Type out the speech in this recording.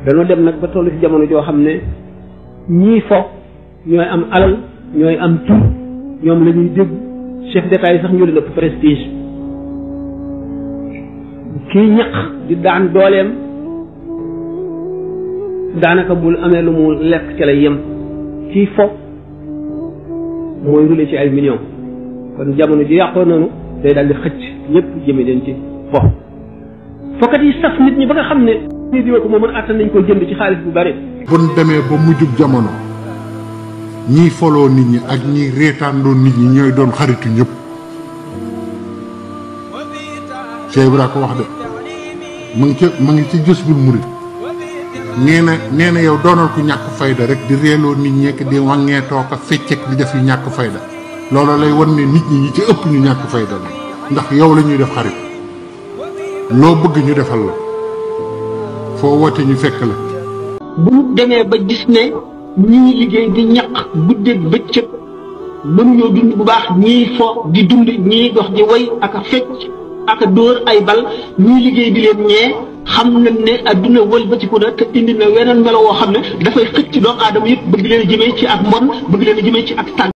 dañoo dem nag ba tollu ci jamono joo xam ne ñii fo ñooy am alal ñooy am tur ñoom la ñuy dégg chef d'état yi sax ñu leen ëpp prestige kii ñaq di daan dooleem daanaka bul amee lu mu lekk ca lay yem kii fo mooy rule ci ay millions kon jamono ji yàqoo noonu day daal di xëcc ñëpp jëme leen ci fo fokkat yi saf nit ñi ba nga xam ne ñii di ko moo mën àttan nañ ko jënd ci xaalis bu bari bu ñu demee ba mujjub jamono ñiy foloo nit ñi ak ñiy reetaandoo nit ñi ñooy doon xaritu ñëpp Cheikh Ibra ko wax de mu ngi ci jës bul murit nee na yow doonal ku ñàkk fayda rek di reeloo nit ñekk di wàññeetoo ko feccek di def yu ñàkk fayda loolu lay wan ne nit ñi ci ëpp ñu ñàkk fayda la ndax yow la ñuy def xarit loo bëgg ñu defal la foo woote ñu fekk la bu ñu demee ba gis ne ñii liggéey di ñaq guddeeg bëccëg mënuñoo dund bu baax ñii fo di dund ñii dox di way ak a fecc ak a dóor ay bal ñii liggéey di leen ñee xam nañ ne adduna wëlbatiku na te indi na weneen melo woo xam ne dafay xëcc doomu aadama yëpp bëgg leen a jëmee ci ak mbon bëgg leen a jëmee ci ak tànn